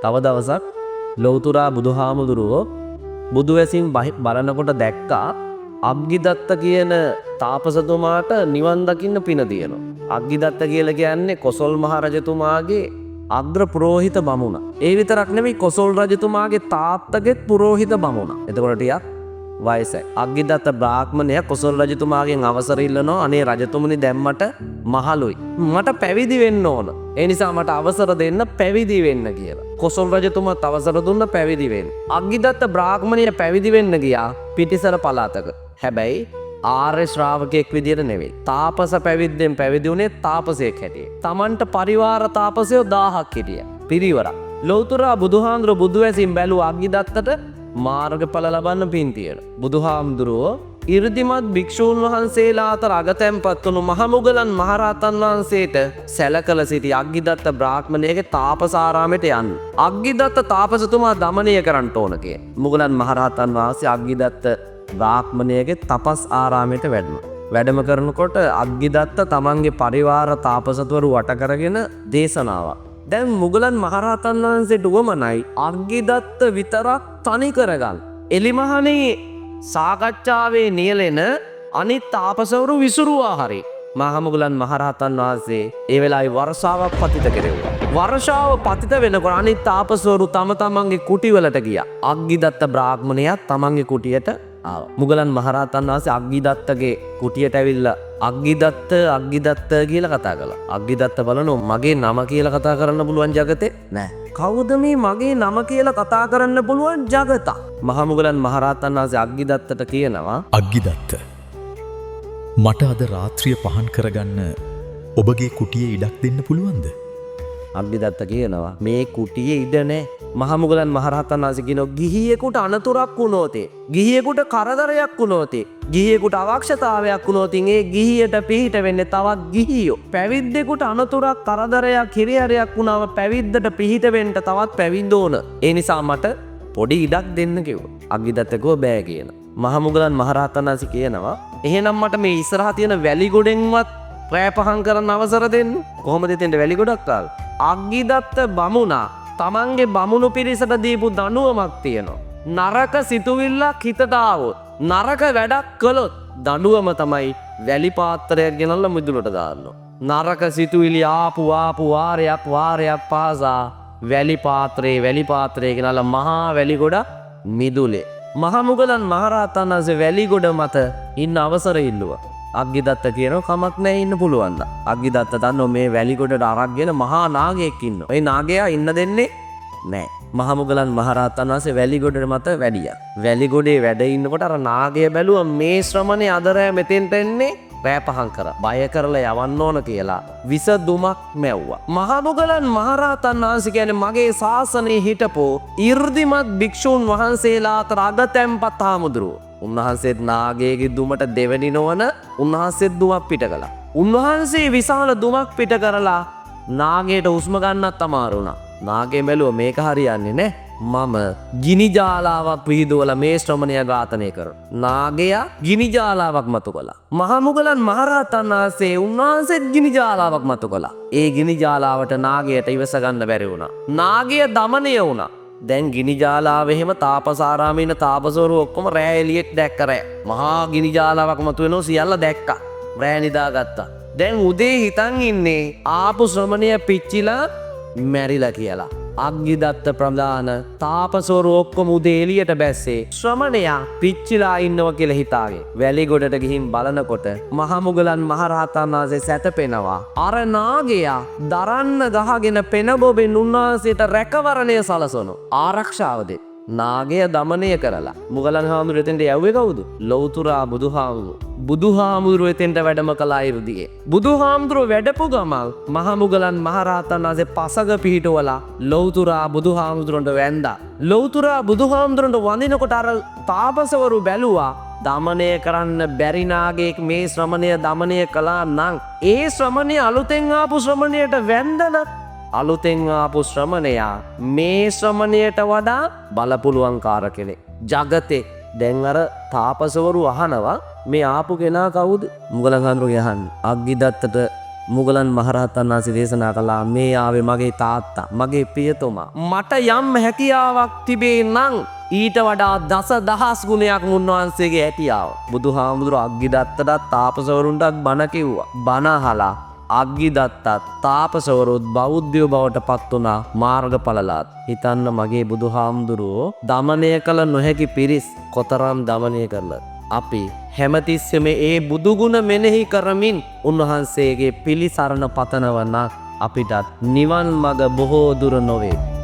තව දවසක් ලෞතුරා බුදුහාමුදුරුවෝ බුදු ඇසින් බලනකොට දැක්කා අග්ගිදත්ත කියන තාපසතුමාට නිවන් දකින්න පින තියෙනවා. අග්ගිදත්ත කියලා කියන්නේ කොසොල් මහ රජතුමාගේ අග්‍ර පුරෝහිත බමුණා. ඒ විතරක් නෙවෙයි, කොසොල් රජතුමාගේ තාත්තගෙත් පුරෝහිත බමුණා. එතකොට ටිකක් වයසයි. අග්ගිදත්ත බ්‍රාහ්මණයා කොසොල් රජතුමාගෙන් අවසර ඉල්ලනවා, අනේ රජතුමනි, දැන් මට මහලුයි. මට පැවිදි වෙන්න ඕන. ඒ නිසා මට අවසර දෙන්න පැවිදි වෙන්න කියලා. කොසොල් රජතුමාත් අවසර දුන්න පැවිදි වෙන්න. අග්ගිදත්ත බ්‍රාහ්මණයා පැවිදි වෙන්න ගියා පිටිසර පළාතක. හැබැයි ආර්ය ශ්‍රාවකයෙක් විදියට නෙවෙයි. තාපස පැවිද්දෙන් පැවිදි වුණේ තාපසයෙක් හැටියට. තමන්ට පරිවාර තාපසයෝ 1000ක් හිටියා. පිරිවරක්. ලෞතුරා බුදුහාමුදුරුවෝ බුදු ඇසින් බැලුවා අග්ගිදත්තට මාර්ගඵල ලබන්න පින් තියෙන. බුදුහාමුදුරුවෝ ඉර්ධිමත් භික්ෂූන් වහන්සේලා අතර අගතැන්පත් වුණු මහමුගලන් මහරහතන් වහන්සේට සැලකල සිටි අග්ගිදත්ත බ්‍රාහ්මණයගේ තාපසාරාමයට යන්න. අග්ගිදත්ත තාපසතුමා දමනය කරන්න ඕන කිය. මුගලන් මහරහතන් වහන්සේ අග්ගිදත්ත බ්‍රාහ්මණයගේ තපස් ආරාමයට වැඩම. වැඩම කරනකොට අග්ගිදත්ත තමන්ගේ පරිවාර තාපසතුවරු වට කරගෙන දේශනාවක්. දැන් මුගලන් මහරහතන් වහන්සේට උවමනයි අග්ගිදත්ත විතරක් තනි කරගන්න. එලිමහනේ සාකච්ඡාවේ නියැලෙන අනිත් තාපසවරු විසුරුවා හරි. මහමුගලන් මහරහතන් වහන්සේ ඒ වෙලාවේ වර්ෂාවක් පතිත කෙරෙව්වා. වර්ෂාව පතිත වෙනකොට අනිත් තාපසවරු තම තමන්ගේ කුටිවලට ගියා. අග්ගිදත්ත බ්‍රාහ්මණයා තමන්ගේ කුටියට ආවා. මුගලන් මහරහතන් වහන්සේ අග්ගිදත්තගේ කුටියට ඇවිල්ලා අග්ගිදත්ත අග්ගිදත්ත කියලා කතා කළා. අග්ගිදත්ත බලනවා, මගේ නම කියලා කතා කරන්න පුළුවන් ජගතේ නෑ. කවුද මේ මගේ නම කියලා කතා කරන්න පුළුවන් ජගතා? මහමුගලන් මහරහතන් වහන්සේ අග්ගිදත්තට කියනවා, අග්ගිදත්ත, මට අද රාත්‍රිය පහන් කරගන්න ඔබගේ කුටියේ ඉඩක් දෙන්න පුළුවන්ද? අග්ගිදත්ත කියනවා, මේ කුටියේ ඉඩ නෑ. මහමුගලන් මහරහතන් වහන්සේ කියනවා, ගිහියෙකුට අනතුරක් වුණොත්, ගිහියෙකුට කරදරයක් වුණොත්, ගිහියෙකුට අවශ්‍යතාවයක් වුණොත් ඒ ගිහියට පිහිට වෙන්නේ තවත් ගිහියෝ. පැවිද්දෙකුට අනතුරක්, කරදරයක්, හිරිහැරයක් වුණාම පැවිද්දට පිහිට වෙන්න තවත් පැවිද්ද ඕන. ඒ නිසා මට පොඩි ඉඩක් දෙන්න කිව්වා. අග්ගිදත්ත කිව්වා බෑ කියලා. මහමුගලන් මහරහතන් වහන්සේ කියනවා, එහෙනම් මට මේ ඉස්සරහා තියෙන වැලි ගොඩෙන්වත් රෑ පහන් කරන්න අවසර දෙන්න. කොහොමද එතෙන්ට වැලි ගොඩක් ආවේ? අග්ගිදත්ත බමුණා තමන්ගේ බමුණු පිරිසට දීපු දඬුවමක් තියෙනවා. නරක සිතුවිල්ලක් හිතට ආවොත්, නරක වැඩක් කළොත් දඬුවම තමයි වැලි පාත්‍රයක් ගෙනල්ලා මිදුලට දාන්න. නරක සිතුවිලි ආපු ආපු වාරයක් වාරයක් පාසා වැලි පාත්‍රේ වැලි පාත්‍රේ ගෙනල්ලා මහා වැලි ගොඩක් මිදුලේ. මහමුගලන් මහරහතන් වහන්සේ වැලි ගොඩ මත ඉන්න අවසර ඉල්ලුවා. අග්ගිදත්ත කියනවා, කමක් නැහැ, ඉන්න පුළුවන් ද. අග්ගිදත්ත දන්නවා මේ වැලි ගොඩට අරක් ගෙන මහා නාගයෙක් ඉන්නවා. ඒ නාගයා ඉන්න දෙන්නේ නෑ. මහමුගලන් මහරහතන් වහන්සේ වැලි ගොඩ මත වැඩියා. වැලි ගොඩේ වැඩ ඉන්නකොට අර නාගය බැලුවා මේ ශ්‍රමණේ අද රෑ මෙතෙන්ට එන්නේ රෑ පහන් කරා. බය කරලා යවන්න ඕන කියලා විස දුමක් මැව්වා. මහමුගලන් මහරහතන් වහන්සේ කියන්නේ මගේ ශාසනයේ හිටපු ඉර්ධිමත් භික්ෂූන් වහන්සේලා අතර අගතැන්පත් හාමුදුරුවෝ. උන්වහන්සේත් නාගයේගේ දුමට දෙවැනි නොවන උන්වහන්සේත් දුමක් පිට කළා. උන්වහන්සේ විශාල දුමක් පිට කරලා නාගයට හුස්ම ගන්නත් අමාරු වුණා. නාගය බැලුවා මේක හරියන්නේ නෑ. මම ගිනි ජාලාවක් විහිදුවලා මේ ශ්‍රමණයා ඝාතනය කරනවා. නාගයා ගිනි ජාලාවක් මතු කළා. මහමුගලන් මහරහතන් වහන්සේ උන්වහන්සේත් ගිනි ජාලාවක් මතු කළා. ඒ ගිනි ජාලාවට නාගයට ඉවස ගන්න බැරි වුණා. නාගය දමනය වුණා. දැන් ගිනි ජාලාව එහෙම තාපසාරාමේ ඉන්න තාපසවරු ඔක්කොම රෑ එළියට දැක්ක රෑ. මහා ගිනි ජාලාවක් මතු වෙනවා සියල්ල දැක්කා. රෑ නිදාගත්තා. දැන් උදේ හිතන් ඉන්නේ ආපු ශ්‍රමණය පිච්චිලා මැරිලා කියලා. අග්ගිදත්ත ප්‍රධාන තාපසවරු ඔක්කොම උදේ එළියට බැස්සේ ශ්‍රමණයා පිච්චිලා ඉන්නවා කියලා හිතාගෙන. වැලි ගොඩට ගිහින් බලනකොට මහමුගලන් මහරහතන් වහන්සේ සැතපෙනවා. අර නාගයා දරන්න ගහගෙන පෙන බොබෙන් උන්වහන්සේට රැකවරණය සලසනු. ආරක්ෂාව දෙන්න. නාගය දමනය කරලා මුගලන් හාමුදුරුවෝ එතෙන්ට යව්වේ කවුද? ලෞතුරා බුදුහාමුදුරුවෝ. බුදුහාමුදුරුවෝ එතෙන්ට වැඩම කළා ඉරුදියේ. බුදුහාමුදුරුවෝ වැඩපු ගමන් මහමුගලන් මහරහතන් වහන්සේ පසඟ පිහිටුවලා ලෞතුරා බුදුහාමුදුරුවන්ට වැන්දා. ලෞතුරා බුදුහාමුදුරුවන්ට වඳිනකොට අර තාපසවරු බැලුවා දමනය කරන්න බැරි නාගයෙක් මේ ශ්‍රමණය දමනය කළා නම් ඒ ශ්‍රමණය අලුතෙන් ආපු ශ්‍රමණයට වැන්දන අලුතෙන් ආපු ශ්‍රමණයා මේ ශ්‍රමණයට වඩා බලපුලුවන්කාර කෙනෙක්. ජගතේ දැන් අර තාපසවරු අහනවා මේ ආපු කෙනා කවුද? මුගලන් හාමුදුරුවෝ අහන්නේ. අග්ගිදත්තට මුගලන් මහරහතන් වහන්සේ දේශනා කළා, මේ ආවේ මගේ තාත්තා, මගේ පියතුමා. මට යම් හැකියාවක් තිබේ නම් ඊට වඩා දස දහස් ගුණයක් උන්වහන්සේගේ හැකියාව. බුදුහාමුදුරුවෝ අග්ගිදත්තටත් තාපසවරුන්ටත් බණ කිව්වා. බණ අහලා අග්ගිදත්තත් තාපසවරුත් බෞද්ධයෝ බවට පත් වුණා, මාර්ගඵලලාත්. හිතන්න, මගේ බුදුහාමුදුරුවෝ දමනය කළ නොහැකි පිරිස් කොතරම් දමනය කරලද? අපි හැමතිස්සෙම ඒ බුදුගුණ මෙනෙහි කරමින් උන්වහන්සේගේ පිළිසරණ පතනව නම් අපිටත් නිවන් මඟ බොහෝ දුර නොවේ.